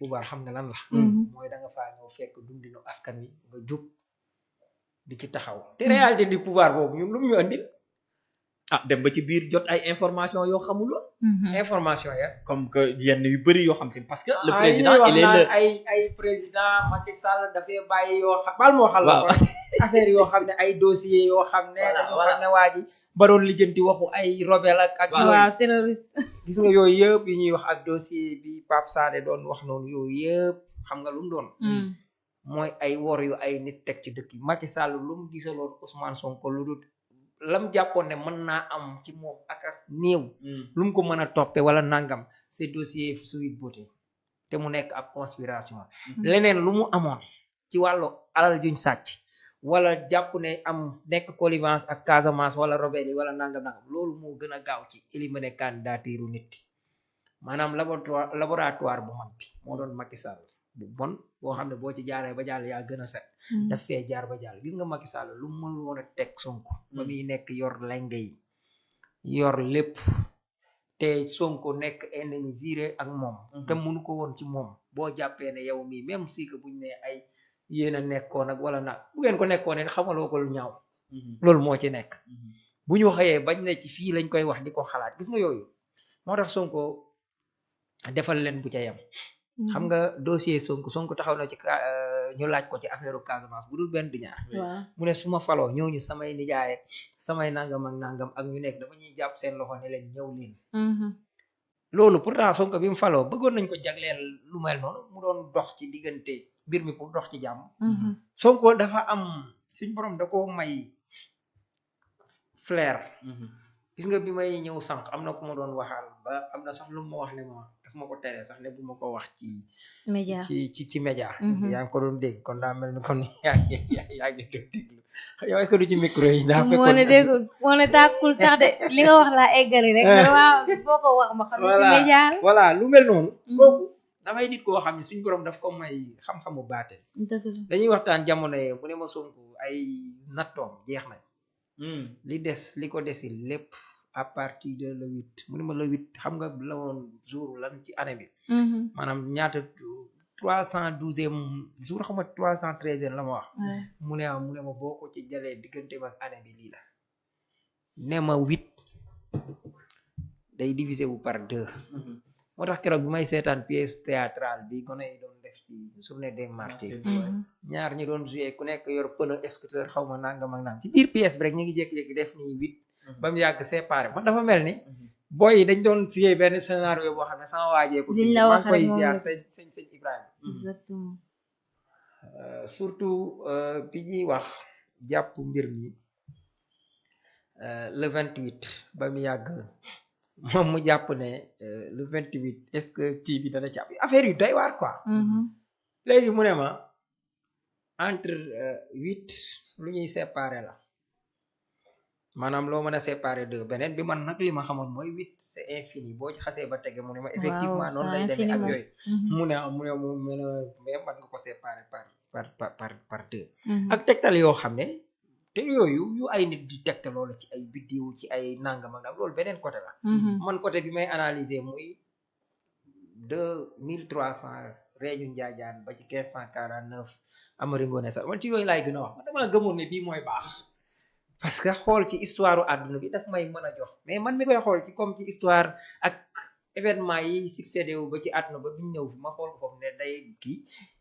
pouvoir xam nga lan la mooy da nga faa ñëw fekk dundinu askan wi nga jóg di ci taxaw te réalité du pouvoir boobu ñun lu mu ñu andil dem ba ci biir jot ay information yoo xamuloo information ya comme que yenn yu bëri yoo xam si parce que le président il est le ay président Macky Sall dafay bàyyi yoo xam bal moo xam la affaire yoo xam ne ay dossier yoo xam ne dañoo xam ne waa ji ba doon lijjanti waxu ay rebelle ak waaw terroriste gis nga yooyu yëpp yi ñuy wax ak dossier bi Pape Sané doon wax noonu yooyu yëpp xam nga lu mu doon mooy ay wor yu ay nit teg ci dëkk yi Macky Sall lu mu gisaloon Ousmane Sonko lu dul lam jàppoon ne mën naa am ci moom akas néew lu mu ko mën a toppe wala nangam c'est dossier Sweet Beauté te mu nekk ab conspiration leneen lu mu amoon ci wàllu alal juñ sàcc wala jàpp ne am nekk connivence ak Casamance wala rebelle yi wala nangam loolu moo gën a gaaw ci éliminer candidature nit maanaam laboratoire bu mag bi moo doon Macky Sall bu bon boo xam ne boo ci jaaree ba jàll yaa gën a set daf fee jaar ba jàll gis nga Macky Sall lu mu mënul woon a teg Sonko ba muy nekk yor lenge yi yor lépp te Sonko nekk ennemi juré ak moom te mënu ko woon ci moom boo jàppee ne yow mii même si que buñ ne ay yéen a nekkoon ak wala nag bu ngeen ko nekkoon ne xamaloo ko lu ñaaw loolu moo ci nekk bu ñu xëyee bañ ne ci fii lañ koy wax di ko xalaat gis nga yooyu moo tax Sonko defal leen bu ca yam xam nga dossier Sonko taxaw na ci ñu laaj ko ci affaire Casamance bu dul benn du ñaar mu ne su ma faloo ñooñu samay nijaay samay nangam ak nangam ak ñu nekk dama ñuy jàpp seen loxo ne leen ñëw leen loolu pourtant Sonko bi mu faloo bëggoon nañ ko jagleel lu mel noonu mu doon dox ci diggante mbir mi pour dox ci jàmm Sonko dafa am suñ borom da ko may flair gis nga bi may ñëw sànq am na ku ma doon waxal ba am na sax lu ma wax ne ma daf ma ko tere sax ne bu ma ko wax ci média yaa ngi ko doon dégg kon daa mel ni kon yaa ngi doon déglu yow est-ce que du ci micro yi daa fekkoon moo ne dégg moo ne tàkkul sax de li nga wax laa eggali rek waaw boo ko wax ma xam ne ci média voilà lu mel noonu kooku damay nit koo xam ne suñ borom daf ko may xam-xamu baate dañuy waxtaan jamono yee mu ne ma Sonko ay nattoom jeex nañ li des li ko desi lépp à partir de le 8 mu ne ma le 8 xam nga la woon jour lan ci année bi maanaam ñaata 312e jour xam nga 313e la ma wax mu ne ma boo ko ci jëlee diggante ak année bi lii la ne ma 8 day divisé wu par 2 moo tax keroog bi may seetaan pièce théâtrale bi gone yi doon def ci journée des martyrs ñaar ñi doon joué ku nekk yor pneu scooter xaw ma nangam ak nangam ci biir pièce bi rek ñu ngi jékki-jékki def nii 8 ba mu yàgg séparé man dafa mel ni boy yi dañ doon siyee benn scénario boo xam ne sama waajee ko maa ngi koy ziar sëñ Ibrahima exactement surtout bi ñuy wax jàpp mbir mi le 28 ba mu yàgg moom mu jàpp ne le 28 est-ce que kii bi dana ci am affaire yu doy waar quoi léegi mu ne ma entre 8 lu ñuy séparer la maanaam loo mën a séparer 2 beneen bi man nag li ma xamoon mooy 8 c'est infini boo ci xasee ba tege mu ne ma effectivement noonu lay demee ak yooyu mu ne mais man nga ko séparer par 2 ak tegtal yoo xam ne te yooyu yu ay nit di tegtaloo la ci ay biddiw ci ay nangam ak loolu beneen côté la man côté bi may analyser muy 2300 reeñu njaajaan ba ci 1549 Amari Ngoone Sall man ci yooyu laay gën a wax man dama gëmoon ne bii mooy baax parce que xool ci histoire àdduna bi daf may mën a jox mais man mi koy xool ci comme ci histoire ak événement yi succédé wu ba ci àdduna ba biñu ñëw fi ma xool ko foofu ne day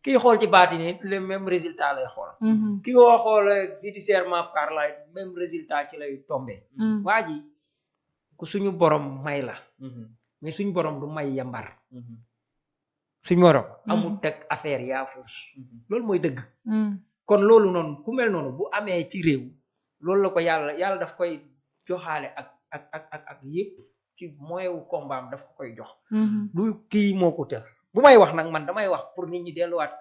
kii xool ci baati ne le même résultat lay xool ki koo xool judiciairement parlant même résultat ci lay tombé waa ji ku suñu borom may la mais suñu borom du may yambar suñu borom amul teg affaire yaa fuus loolu mooy dëgg kon loolu noonu ku mel noonu bu amee ci réew loolu la ko yàlla daf koy joxaale ak yépp ci moyen wu combat am daf ko koy jox lu kii moo ko tër bu may wax nag man damay wax pour nit ñi delluwaat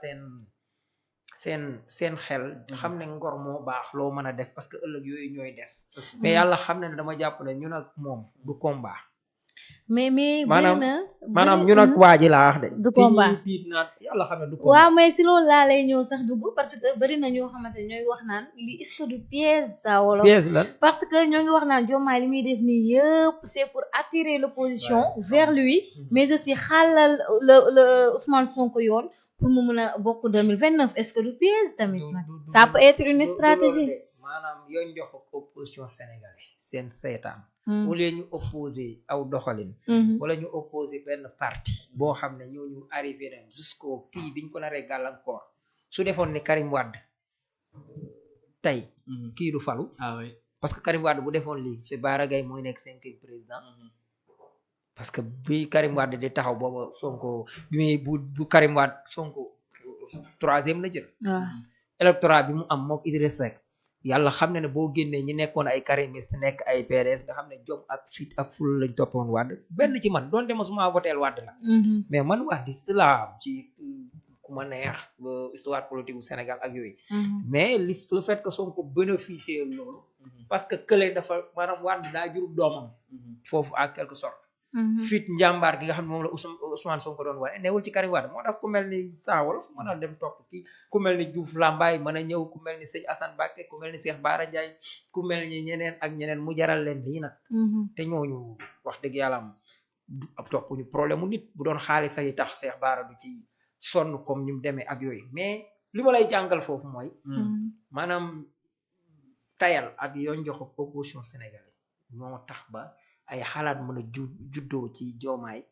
seen xel xam ne ngor moo baax loo mën a def parce que ëllëg yooyu ñooy des mais yàlla xam ne dama jàpp ne ñun ak moom du combat mais maanaam ñu nag waa ji laa wax de. du combat ki ñuy tiit naan yàlla xam ne du combat. waaw mais si loolu laa lay ñëw sax dugg parce que bari na ñoo xamante ñooy wax naan li est-ce que du piège ça wala. piège lan parce que ñoo ngi wax naan Diomaye li muy def nii yëpp c'est pour attirer l'opposition vers lui mais aussi xaalal le Ousmane Sonko yoon pour mu mun a bokk 2029 est-ce que du piège tamit nag ça peut être une stratégie. maanaam yoon jox ko opposition sénégalais seen seetaan. au lieu ñu opposé aw doxalin. wala ñu opposé benn parti boo xam ne ñooñu arrivé nañ jusqu'au kii biñ ko naree gàllankoor su defoon ni Karim Wade tey. kii du falu. parce que Karim Wade bu defoon lii c'est Bara Gaye mooy nekk 5e président. parce que bi Karim Wade di taxaw booba Sonko bi muy bu Karim Wade Sonko 3e la jël. électorat bi mu am mook Idriss Seck. yàlla xam ne boo génnee ñi nekkoon ay karimiste nekk ay PDS nga xam ne jom ak fit ak ful lañ toppoon Wade benn ci man doon dema suma voteel Wade la mais man Wade la ci ku ma neex histoire politique bu Sénégal ak yooyu mais le fait que Sonko bénéficier loolu parce que kële dafa maanaam Wade daa jurub doomam foofu à quelque sorte fit njàmbaar gi nga xam ne moom la Ousmane Sonko doon wane newul ci Karim Wade moo tax ku mel ni Saa Wolof mën a dem topp kii ku mel ni Diouf Lambaye mën a ñëw ku mel ni sëñ Assane Mbacké ku mel ni Cheikh Bara Ndiaye ku mel ni ñeneen ak ñeneen mu jaral leen lii nag te ñooñu wax dëgg yàlla am ab topp ñu problème mu nit bu doon xaalis yi tax Cheikh Bara du ci sonn comme ni mu demee ak yooyu mais li ma lay jàngal foofu mooy maanaam tayal ak yoon jox opposition sénégalais moo tax ba ay xalaat mën a juddoo ci Diomaye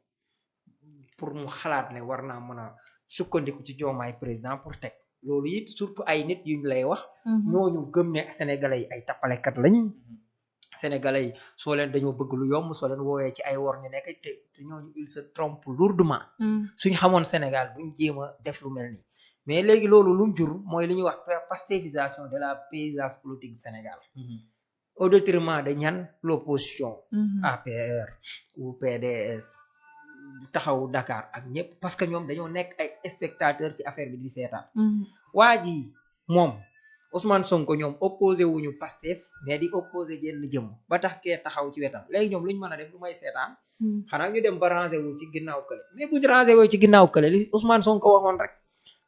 pour mu xalaat ne war naa mën a sukkandiku ci Diomaye président pour teg loolu it surtout ay nit yuñ lay wax ñooñu gëm ne sénégalais yi ay tappalekat lañ sénégalais yi soo leen dañoo bëgg lu yomb soo leen woowee ci ay wor ñu nekk te ñooñu il se trompe lourdement suñ xamoon Sénégal buñ jéem a def lu mel nii mais léegi loolu lu mu jur mooy li ñuy wax pastéfisation de la paysage politique du Sénégal au détriment de ñan l'opposition APR ou PDS taxawu Dakar ak ñëpp parce que ñoom dañoo nekk ay spectateurs ci affaire bi di seetaan waa ji moom Ousmane Sonko ñoom opposé wuñu Pastef mais di opposé jenn jëm ba tax kee taxaw ci wetam léegi ñoom lu ñu mën a def lu may seetaan xanaa ñu dem ba rangé wu ci ginnaaw kële mais buñu rangé wu ci ginnaaw kële li Ousmane Sonko waxoon rek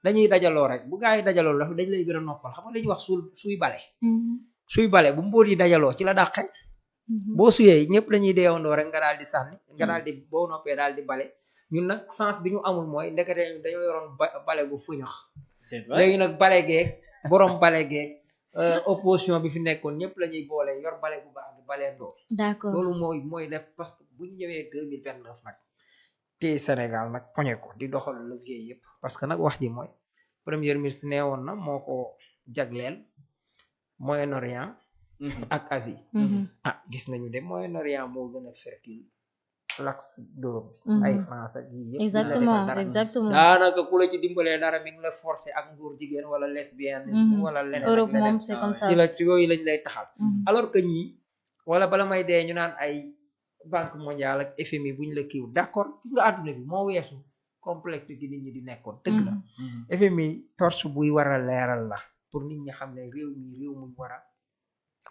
dañuy dajaloo rek bu gaa yi dajaloo dafa dañ lay gën a noppal xam nga dañuy wax suy bale bu mbóot yi dajaloo ci la dàqe boo suyee ñëpp lañuy deewandoo rek nga daal di sànni nga daal di boo noppee daal di bale ñun nag sens bi ñu amul mooy ndekete dañoo yoroon bale bu fuñax léegi nag bale geeg borom bale geeg opposition bi fi nekkoon ñëpp la ñuy boole yor bale bu baax bi baleendoo d'accord loolu mooy def parce que bu ñu ñëwee 2029 nag te Sénégal nag poñe ko di doxal levier yëpp parce que nag wax ji mooy premier ministre nee woon na moo ko jagleel Moyen-Orient ak Asie gis nañu de Moyen-Orient moo gën a fertile l'axe d'Europe ay France ak yi yëpp exactement daanaka ku la ci dimbalee dara mi ngi la forcer ak nguur jigéen wala lesbianisme wala leneen Europe moom c'est comme ça ci yooyu lañ lay taxal alors que ñii wala bala may dee ñu naan ay banque mondiale ak FMI buñ la kiiw d'accord gis nga àdduna bi moo weesu complexe gi nit ñi di nekkoon dëgg la FMI torche buy war a leeral la pour nit ñi xam ne réew muñ war a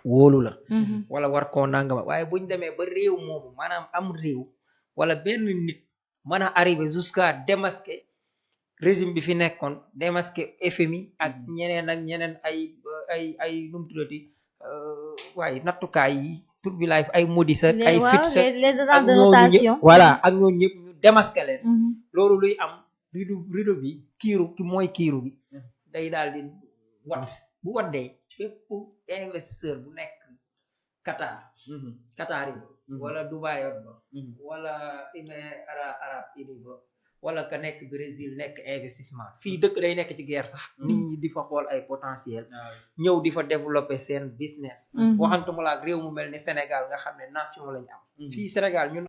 wóolu la wala war koo nangama waaye buñ demee ba réew moomu maanaam am réew wala benn nit mën a arriver jusqu'à démasquer régime bi fi nekkoon démasquer FMI ak ñeneen ay nu mu tuddati waaye nattukaay yi tur bi laay ay modisa ay fixe les agents de notation voilà ak ñooñu ñëpp ñu démasquer leen loolu luy am rido bi mooy kiiru bi day daal di wat bu waddee bépp investisseur bu nekk Qatar yi wala Dubai ba wala Émirats arabes unis ba wala ka nekk Brésil nekk investissement fii dëkk day nekk ci guerre sax nit ñi di fa xool ay potentiel ñëw di fa développer seen business waxantuma la ak réew mu mel ni Sénégal nga xam ne nation lañu am fii Sénégal ñun